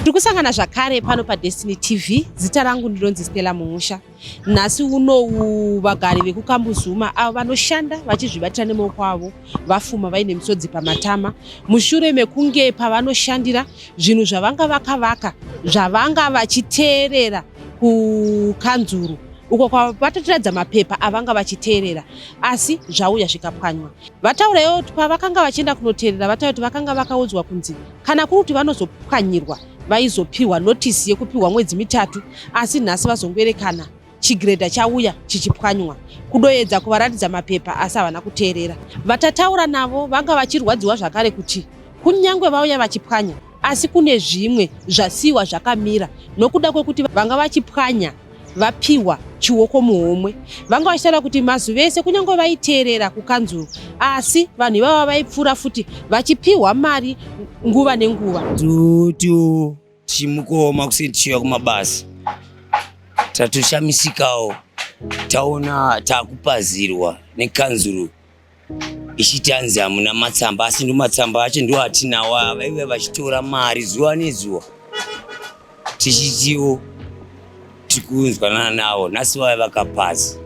Tiri kusangana zvakare pano paDestiny TV. Zita rangu ndinonzi Stella Mumusha. Nhasi unowu vagari vekuKambuzuma avo vanoshanda vachizvibatira nemaoko avo vafuma vaine misodzi pamatama mushure mekunge pavanoshandira zvinhu zvavanga vakavaka zvavanga vachiteerera kukanzuru uko kwavatotiradza mapepa avanga vachiteerera asi zvauya zvikapwanywa. Vatauraiwo kuti pavakanga vachienda kunoteerera vataura kuti vakanga vakaudzwa kunzi kana kuri kuti vanozopwanyirwa vaizopiwa notisi yekupiwa mwedzi mitatu asi nhasi vazongoerekana chigiredha chauya chichipwanywa kudoedza kuvaratidza mapepa asi havana kuteerera. Vatataura navo vanga vachirwadziwa zvakare kuti kunyange vauya vachipwanya asi kune zvimwe zvasiiwa zvakamira nokuda kwekuti vanga vachipwanya vapiwa chioko muhomwe. Vanga vachitaura kuti mazuva ese kunyange vaiteerera kukanzuru asi vanhu ivava vaipfuura futi vachipiwa mari nguva nenguva. Tutu tichimukoma kuseni tichiuya kumabasa tatoshamisikawo taona takupazirwa nekanzuru ichiti hanzi hamuna matsamba asi ndo matsamba acho ndo atinawo aya vaiuya vachitora mari zuva nezuva tichitiwo tikunzwanana navo nhasi vaya vakapaza.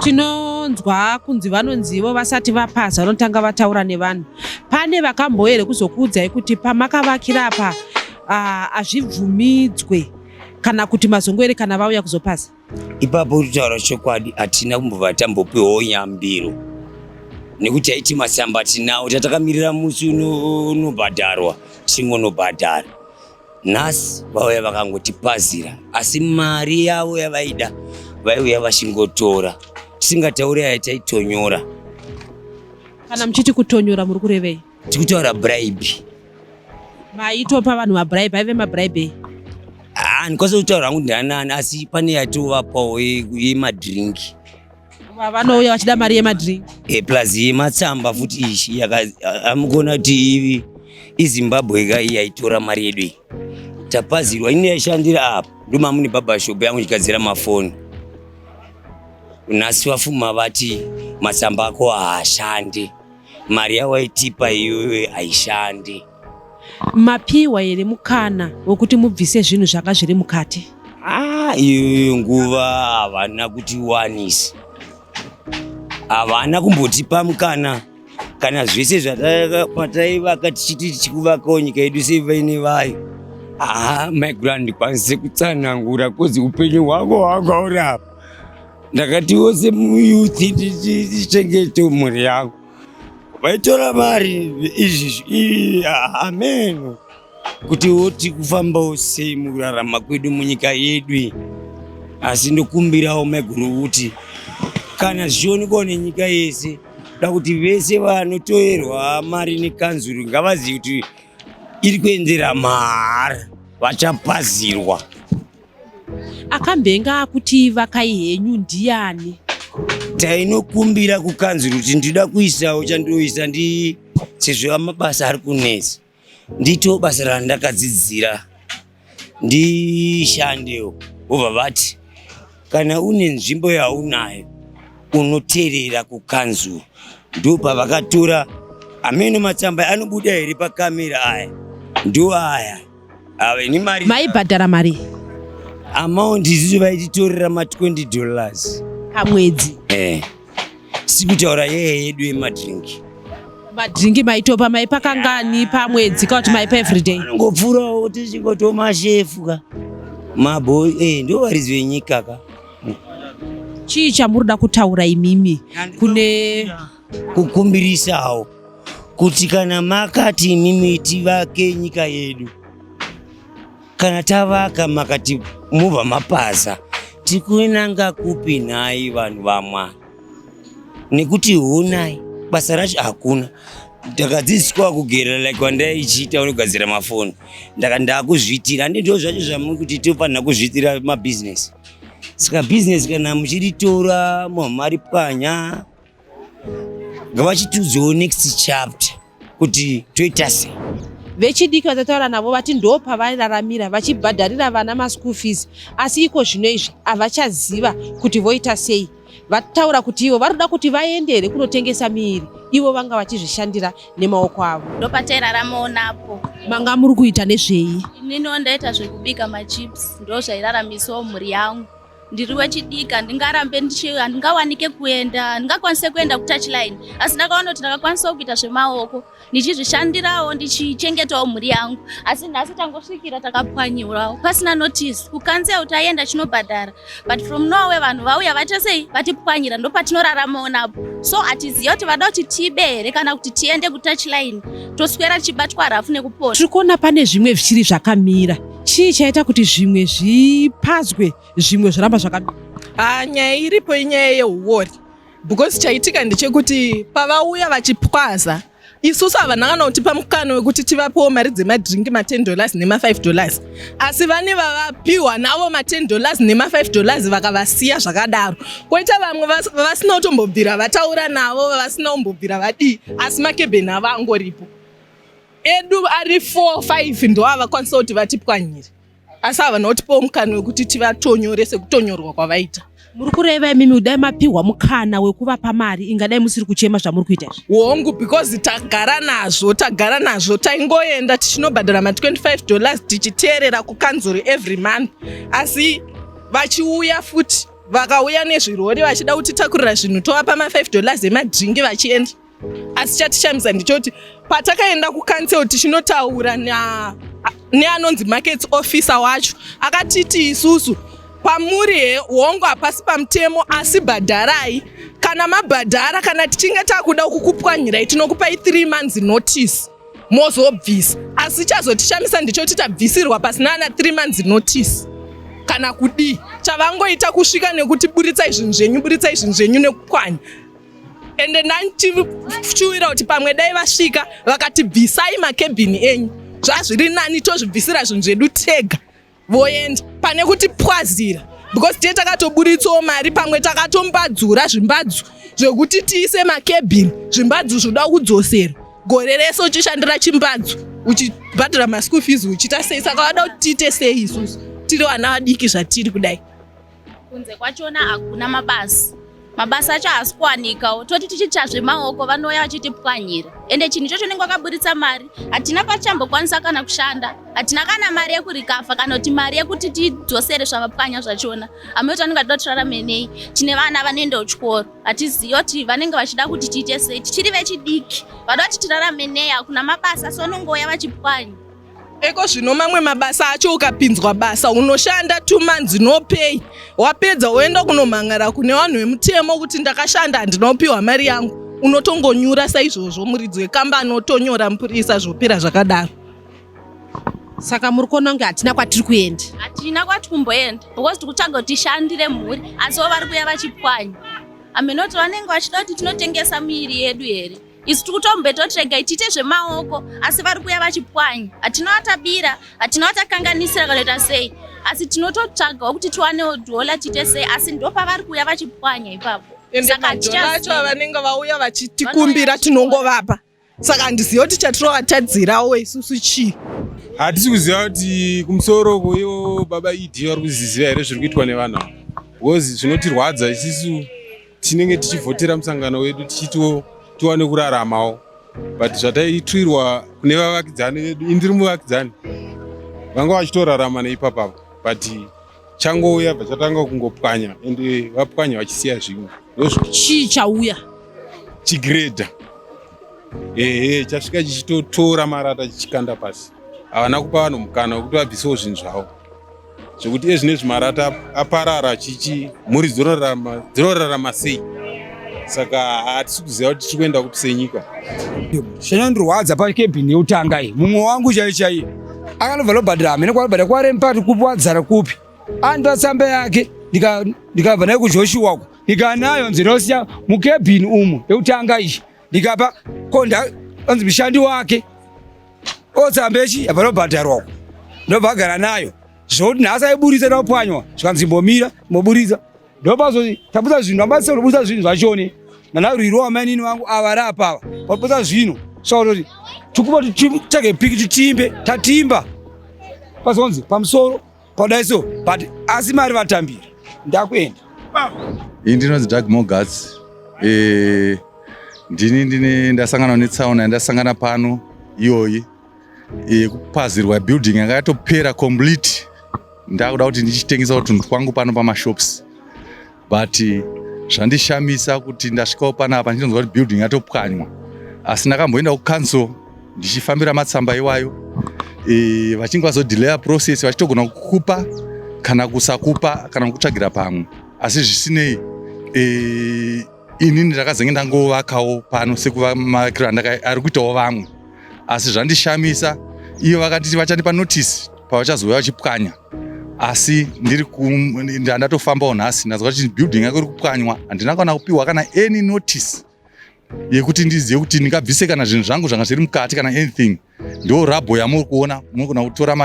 Tinonzwa kunzi vanonzi ivo vasati vapaza vanotanga vataura nevanhu. Pane vakamboya here kuzokuudzai kuti pamakavakira apa hazvibvumidzwe kana kuti mazongoerekana vauya kuzopaza? Ipapo kutaura chokwadi hatina kumbobva tambopiwawo yambiro nekuti taiti matsamba tinawo tatakamirira musi unobhadharwa tichingonobhadhara. Nhasi vauya vakangotipazira asi mari yavo yavaida vaiuya vachingotora tisingatauri aya taitonyora. Kana muchiti kutonyora muri kurevei? Tikutaura bribe. Maitopa vanhu mabribe aive mabribe ei? Ah, ndikwanisa kutaura hangu ndianani asi pane yatovapawo yemadrink. Vanouya vachida mari yemadrink. E, plus yematsamba futi ishi amukona kuti iZimbabwe ka iyi yaitora mari yedu iyi. Tapazirwa ini yaishandira apa ndomamune barbershop yangu ichigadzira mafoni. Nhasi vafuma vati matsamba ako haashandi. Mari yawaitipa iyoyo haishandi. Mapiwa here mukana wekuti mubvise zvinhu zvanga zviri mukati? Ah, iyoyo nguva havana kutiwanisa, havana kumbotipa mukana kana zvese zvataivaka tichiti tichikuvakawo nyika yedu sevaine vayo. Ah, maiguru handikwanise kutsanangura kozi upenyu hwangu hwanga uri apa. Ndakatiwo semuyuthi ndichengete mhuri yangu. Vaitora mari izvi ameno kuti woti kufambawo sei mukurarama kwedu munyika yedu. Asi ndokumbirawo maiguru kuti kana zvichionekwawo nenyika yese da kuti vese vanotorerwa mari nekanzuru ngavazive kuti iri kuendera mahara vachapazirwa. Akambenga akuti vakai henyu ndiyani? Tainokumbira kukanzuru kuti ndinoda kuisawo chandoisa ndi sezvo mabasa ari kunetsa ndiitewo basa randakadzidzira ndishandewo vobva vati kana une nzvimbo yaunayo unoterera kukanzuru ndopavakatora ameno matsamba anobuda here pakamera aya ndo aya ava ini mari Maibhadhara mari amount isusu vaititorera ma 20 dollars pamwedzi? Eh, sikutaura yeye yedu yemadrinki. Madrinki maitopa maipa kangani pamwedzi kana kuti maipa everyday? Anongopfuurawo tichingotomashefu ka maboi eh, ndo varidzi venyika ka. Chii chamuri kutaura imimi kune kukumbirisawo kuti kana makati imimi tivake nyika yedu, kana tavaka makati mubva mapaza, tikunanga kupi nhai vanhu vaMwari? Nekuti honai basa racho hakuna. Ndakadzidziswa kugera like kwandaichiita unogadzira mafoni, ndaka ndakuzviitira handi ndo zvacho zvamuri kuti tofanira kuzviitira mabhizinesi. Saka bhizinesi kana muchiritora maripwanya, ngavachitiudzewo next chapter kuti toita sei. Vechidiki vatataura navo vati ndo pavairaramira vachibhadharira vana maschool fees, asi iko zvino izvi havachaziva kuti voita sei. Vataura kuti ivo vari kuda kuti vaende here kunotengesa miiri ivo vanga vachizvishandira nemaoko avo. Ndopatairaramawo napo. Manga muri kuita nezvei? Ininiwo ndaita zvekubika machips, ndozvairaramisawo mhuri yangu. Ndiri wechidiki, handingarambe handingawanike kuenda, handingakwanise kuenda kutouchline, asi ndakaona kuti ndakakwanisawo kuita zvemaoko ndichizvishandirawo ndichichengetawo mhuri yangu. Asi nhasi tangosvikira takapwanyiwawo pasina notice. Kukanzeu taienda chinobhadhara, but from nowhere vanhu vauya vaita sei, vatipwanyira. Ndopatinoraramawo napo. So hatiziva kuti vada kuti tibe here kana kuti tiende kutouchline toswera tichibatwa rafu nekupona. Tiri kuona pane zvimwe zvichiri zvakamira. Chii chaita kuti zvimwe zvipazwe, zvimwe zvoramba zvakamira? Nyaya iripo inyaya yehuori, because chaitika ndechekuti pavauya vachipwaza, isusu havana kana kutipa mukana wekuti tivapewo mari dzemadhiringi, ma10 dollars nema5 dollars, asi vane vavapiwa navo ma10 dollars nema5 dollars vakavasiya zvakadaro. Kwoita vamwe vasina kutombobvira vataura navo, vasina kumbobvira vadii, asi makebheni avo angoripo. Edu ari 4 5 ndo avakwanisa kuti vatipwanyire, asi havana kutipawo mukana wekuti tivatonyore sekutonyorwa kwavaita. Muri kureva imimi kudai mapiwa mukana wekuvapa mari, ingadai musiri kuchema zvamuri kuita izvi? Hongu, because tagara nazvo, tagara nazvo. Taingoenda tichinobhadhara ma25 dollars tichiteerera kukanzuro every month, asi vachiuya futi, vakauya nezvirori vachida kutitakurira zvinhu, tovapa ma5 dollars emadhiringi vachienda. Asi chatishamisa ndechekuti patakaenda kucouncil tichinotaura neanonzi markets officer wacho, akatiti isusu pamuri he, hongu, hapasi pamutemo, asi bhadharai. Kana mabhadhara, kana tichinge takuda kukupwanyirai, tinokupai 3 months notice mozobvisa. Asi chazotishamisa ndechekuti tabvisirwa pasina ana 3 months notice kana kudii. Chavangoita kusvika nekuti buritsai zvinhu zvenyu, buritsai zvinhu zvenyu nekupwanya. Ende ndandichiwira kuti pamwe dai vasvika vakati bvisai makebhini enyu, zvazviri nani, tozvibvisira zvinhu zvedu tega, voenda, pane kuti pwazira, because tiye takatoburitsawo mari, pamwe takatombadzura zvimbadzu zvekuti tiise makebhini. Zvimbadzu zvoda kudzosera, gore rese uchishandira chimbadzu, uchibhadhara maschool fees, uchiita sei? Saka vada kuti tiite sei isusu tiri vana vadiki zvatiri kudai? Kunze kwachona hakuna mabasa, mabasa acho haasi kuwanikawo. Toti tichiita zvemaoko, vanouya vachitipwanyira. Ende chinhu ichocho unenge wakaburitsa mari, hatina pachambokwanisa kana kushanda, hatina kana mari yekurikafa kana kuti mari yekuti tidzosere zvavapwanya zvachona. Hameno vanenge vachida tirarame nei. Tine vana vanoenda kuchikoro, hatizivi kuti vanenge vachida kuti tiite sei. Tichiri vechidiki, vada kuti tirarame nei? Hakuna mabasa, asi vanongouya vachipwanya. Eko zvino mamwe mabasa acho, ukapinzwa basa unoshanda 2 months, no pay. Wapedza woenda kunomhangara kune vanhu vemutemo kuti ndakashanda, handinopiwa mari yangu. Unotongonyura saizvozvo, muridzi wekambani otonyora mupurisa, zvopera zvakadaro. Saka muri kuona kunge hatina kwatiri kuenda? Hatina kwati kumboenda, because tiri kutsvaga kuti tishandire mhuri, asiwo vari kuuya vachipwanya. Hameno kuti vanenge vachida kuti tinotengesa miiri yedu here. Isu tiri kutombetoti regai tiite zvemaoko, asi vari kuuya vachipwanya. Hatina vatabira, hatina vatakanganisira kana kuita sei, asi tinototsvagawo kuti tiwanewo dhola, tiite sei, asi ndopavari kuuya vachipwanya ipapo. Ende Saka madhola acho hatichazivi. avanenge vauya vachitikumbira tinongovapa, saka handizivi kuti chatirovatadzirawo isusu chii. Hatisi kuziva kuti kumusoro uko ivo baba ED vari kuziziva here zviri kuitwa nevanhu ava, because zvinotirwadza isisu tinenge tichivhotera musangano wedu tichitiwo tiwane kuraramawo, but zvataiitwirwa kune vavakidzani vedu, indiri muvakidzani, vanga vachitorarama neipapapa, but changouya bva chatanga kungopwanya, ende vapwanya vachisiya zvimwe. Ndozvo. Chii chauya? Chigrader, ehe, chasvika chichitotora marata chichikanda pasi. Havana kupa vanhu mukana wekuti vabvisewo zvinhu zvavo, zvekuti ezvinezvi marata aparara, chichi mhuri dzinorarama sei? Saka hatisi kuziva kuti tiri kuenda kupi senyika. Chinondirwadza pakebhini yekutanga iyi, mumwe wangu chaiyo chaiye akanobva nobhadhara, hamene kwanobhadhara kwarempati kupi, wadzara kupi, andipa tsamba yake, ndikabva naye kuJoshua uko, ndikanayo nzinosiya mukebhini umu yekutanga iyi, ndikapa konda anzi mushandi wake otsamba ichi abva nobhadharwa uko, ndobva agara nayo, zvokuti nhasi aiburitsa ndapwanywa, zvikanzi mbomira mboburitsa. Ndopazo tabuda zvinhu, ambatse kuburitsa zvinhu zvachone nanarwiro wamainini vangu ava vari apa ava vaburitsa zvinhu, sautoti tikupa titege piki titimbe, tatimba pazonzi pamusoro padai so, but asi mari vatambira, ndakuenda. Ini ndinonzi Doug Mogats. Ndini ndine ndasangana netsaona yandasangana pano iyoyi yekupazirwa building yanga yatopera complete. Ndakuda kuti ndichitengesawo tunhu twangu pano pamashops, but zvandishamisa kuti ndasvikawo panapa ndichinonzwa kuti building yatopwanywa. Asi ndakamboenda kucouncil ndichifambira matsamba iwayo, vachinge vazodelaya process, vachitogona kukupa kana kusakupa kana kukutsvagira pamwe. Asi zvisinei, inini ndakazenge ndangovakawo pano sekuvakiro ari kuitawo vamwe. Asi zvandishamisa, iyo vakatiti vachandipa notice pavachazouya vachipwanya, asi ndiri ndatofambawo nhasi, ndazwa kuti building yako iri kupwanywa. Handina kana kupiwa kana any notice yekuti ndizive kuti ndingabvise kana zvinhu zvangu zvanga zviri mukati kana anything. Ndo rubble yamuri kuona, munogona kutora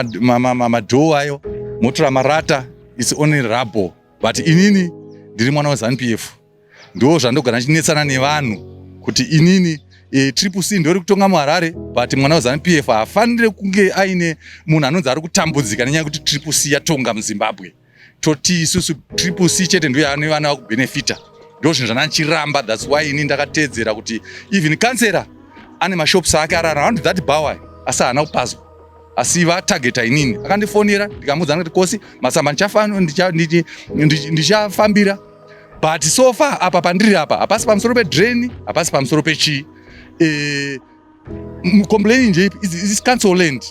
madoor ayo, motora marata, it's only rubble. But inini ndiri mwana weZANU PF, ndo zvandogara ndichinetsana nevanhu kuti inini Triple C ndori kutonga muHarare, but mwana weZANU PF haafaniri kunge aine munhu anonzi ari kutambudzika nenyaya yekuti Triple C yatonga muZimbabwe. Toti isusu Triple C chete ndo yaane vana vakubhenefita. Ndo zvinhu zvandandichiramba. That's why ini ndakateedzera kuti even kansera ane mashops ake ari around that bower, asi haana kupazwa, asi vatageta inini. Akandifonera, ndikamuudza kuti kosi matsamba ndichafambira, but so far apa pandiri apa hapasi pamusoro pedrain, hapasi pamusoro pechii. Complaining nje is council land,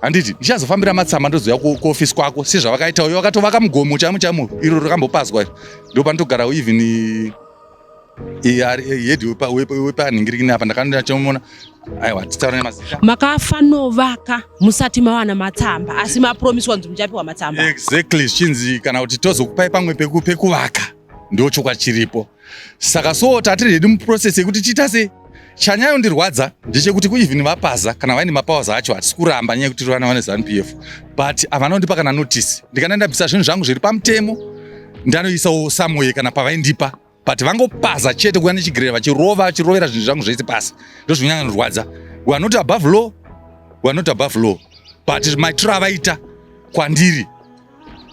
handiti? Ndichazofambira matsamba, ndozouya kuofisi kwako sezvavakaita. Uyo vakatovaka mugomo chaimo chaimo iro rakambopazwa, ndo panotogara even head wepanhingirikini apa. Ndakandachomuona, aiwa, titaura nemazita. Makafanovaka musati mawana matsamba, asi mapromiswa kunzi muchapiwa matsamba. Exactly, zvichinzi kana kuti tozokupai pamwe pekuvaka, ndo chokwadi chiripo. Saka so tatiri hedu muprocess yekuti tiita sei. Chanyanyondirwadza ndechekuti kueven vapaza kana vaine mapowers acho, hatisi kuramba nyaya yekuti vana vane ZANU PF, but havana kundipa kana notice. Ndikana ndabvisa zvinhu zvangu zviri pamutemo, ndanoisawo somewhere kana pavaindipa, but vangopaza chete, kuuya nechigirera vachirova, vachirovera zvinhu zvangu zvese pasi. Ndo zvinonyanyondirwadza. We are not above law, we are not above law, but maitiro avaita kwandiri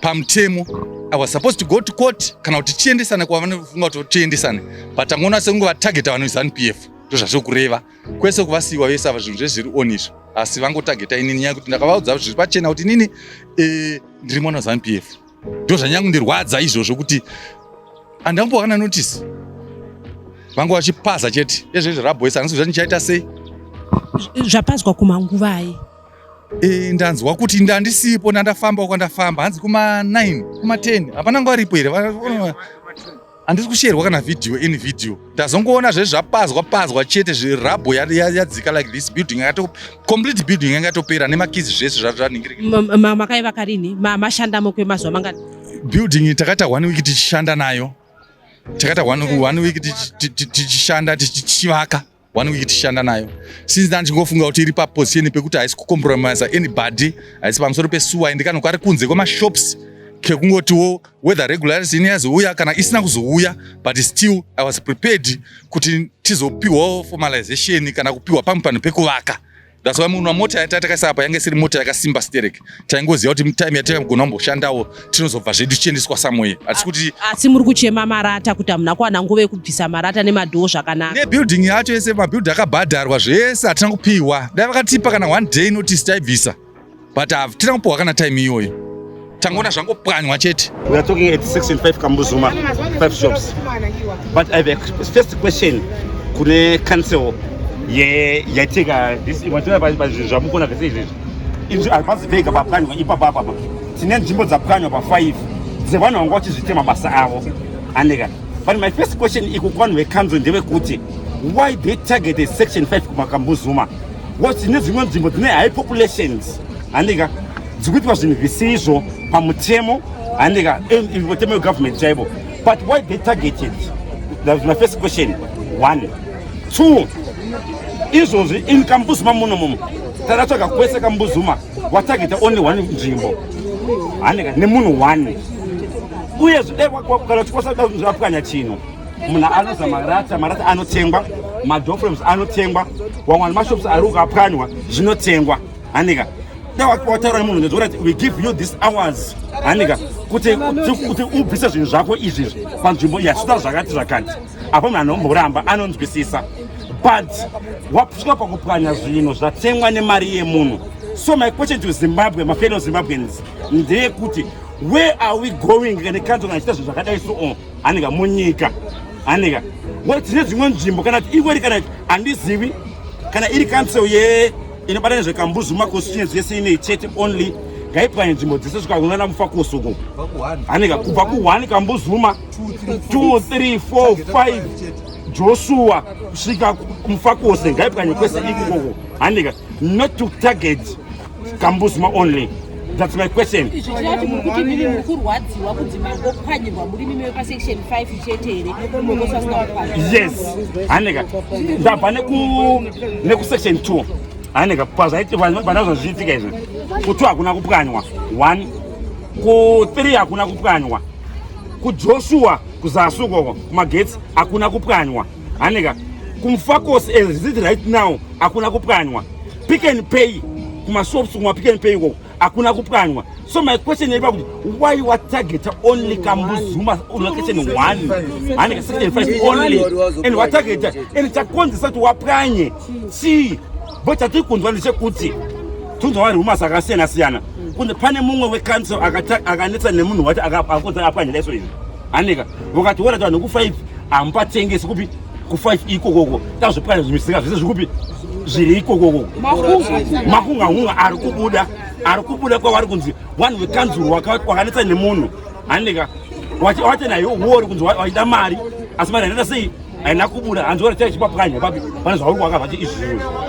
pamutemo, I was supposed to go to court kana kuti tiendesane kwavanofunga kuti tiendesane, but tangoona sekunge vatageta vanhu veZANU PF. Ndo zvazviri kureva kwese kuvasiyiwa vese ava, zvinhu zvese zviri on izvo, asi vangotageta inini nyaya yekuti ndakavaudza zviri pachena kuti inini ndiri mwana weZANU PF. Ndo zvanyanya kundirwadza izvozvo, kuti handambowa kana notice, vanga vachipaza chete ezvezvi rabhoisa. Handisi kuziva ndichaita sei. Zvapazwa kumanguvai? Ndanzwa kuti ndandisipo, ndandafamba kwandafamba, hanzi kuma9, kuma10. Hapana nguva ripo here? Handisi kusherwa kana vhidhiyo, any vhidhiyo. Ndazongoona zvezvi zvapazwa pazwa chete, zverubble yadzika like this. Building yakato complete, building yanga yatopera nemakizi, zvese zvaningirika. Makaivaka rini? Mashandamo kwemazuva mangani? Building takaita one week tichishanda nayo. Takaita one week tichishanda, tichivaka, one week tichishanda nayo. Since ndandichingofunga kuti iri paposition pekuti haisi kucompromise anybody, haisi pamusoro pesewer, ende kana kari kunze kwemashops, kekungotiwo whether regularization yazouya kana isina kuzouya, but still I was prepared kuti tizopiwawo formalization kana kupiwa pamwe panhu pekuvaka. That's why munhu mota yatakaisa apa yange isiri mota yakasimba sterek. Taingoziva kuti time yatakagona kumboshandawo, tinozobva zvedu tichiendeswa somewhere. Hatisi kuti Asi muri kuchema marata, kuti hamuna kuwana nguva yekubvisa marata nemadhoo zvakanaka. Nebuilding yacho yese, mabuilding akabhadharwa zvese, hatina kupiwa. Dai vakatipa kana one day notice, taibvisa, but hatina kupiwa kana time iyoyo. Tangoona zvangopwanywa chete. We are talking at section 5 Kambuzuma, five shops. But I have a first question kune council ye yateka this whatever pa zvamukona zvese izvezvi. Izvi hapasi pega papwanywa ipapa apa. Tine nzvimbo dzapwanywa pa 5 dzevanhu vanga vachizviita mabasa avo. Andika. But my first question iko kuvanhu vecouncil ndevekuti why they targeted section 5 kumaKambuzuma? What tine dzimwe nzvimbo dzine high populations. Andika, dzikuitwa zvinhu zvisizvo pamutemo, handika, mutemo wegovernment chaivo. But why they targeted? That was my first question. One, two, izvozvi in Kambuzuma muno mumo, takatsvaga kwese Kambuzuma, watageta only one nzvimbo, handika, nemunhu one. Uyezve dai kana uchikwanisa kuda zvapwanya chinhu, munhu anoza marata, marata anotengwa, madoor frames anotengwa, wamwe mashops ari ukapwanywa, zvinotengwa, handika. Da wataura nemunhu ndozora we give you this hours hanika kuti kuti ubvise zvinhu zvako izvi panzvimbo yasvita zvakati zvakati apo munhu anomboramba anonzwisisa but wasvika pakupwanya zvinhu zvatengwa nemari yemunhu. So my question to Zimbabwe, mafellow Zimbabweans, ndeyekuti where are we going kana council kana chiita zvinhu zvakadai so hanika munyika hanika tine dzimwe nzvimbo kana kuti iweri kana handizivi kana iri council ye inobata nezveKambuzuma constituency yese inei chete only, ngaipwanye nzvimbo dzese svika kunana Mufakose uko hanika, kubva ku1 Kambuzuma, 2, 3, 4, 5, Joshua, kusvika Mufakose, ngaipwanye kwese ikokoko hanika, not to target Kambuzuma only. That's my question. Izvi tinati muri kuti mimi muri kurwadziwa kunzi mangopwanyirwa muri mimi wepasection 5 chete here, kumwe kwese vasina kupwanya? Yes, hanika, ndabva nekusection 2 hanika, panazvo zvichiitika izvi, ku2 hakuna kupwanywa, 1 ku3 hakuna kupwanywa, kuJoshua kuzasi ukoko kumagetsi hakuna kupwanywa hanika, kuMufakose as it right now hakuna kupwanywa, Pick and Pay, kumashops, kumaPick and Pay ikoko hakuna kupwanywa. So my question iri pakuti why watargeta only Kambuzuma location 1 hanika, section 5 only, and watargeta and chakonzesa kuti wapwanye chii? Bo chatiri kunzwa ndechekuti tunzwa varumors akasiyana siyana kunzi pane mumwe wecouncil akanetsa nemunhu wacho akakonzera apwanye daiso izvi hanika, vakati wona vanhu ku5 hamupatengesi kupi ku5 ikokoko, tazvipwanya zvimisika zvese zvikupi zviri ikokoko, makunga ari kubuda, ari kubuda kwavari kunzi vanhu vekanzuru wakanetsa nemunhu handika, wache nayo huori kunzi waida mari, asi mari hainaita sei, haina kubuda. Hanzi ora chaichipapwanya papi pane zvauri kuwaka zvacho izvizvo.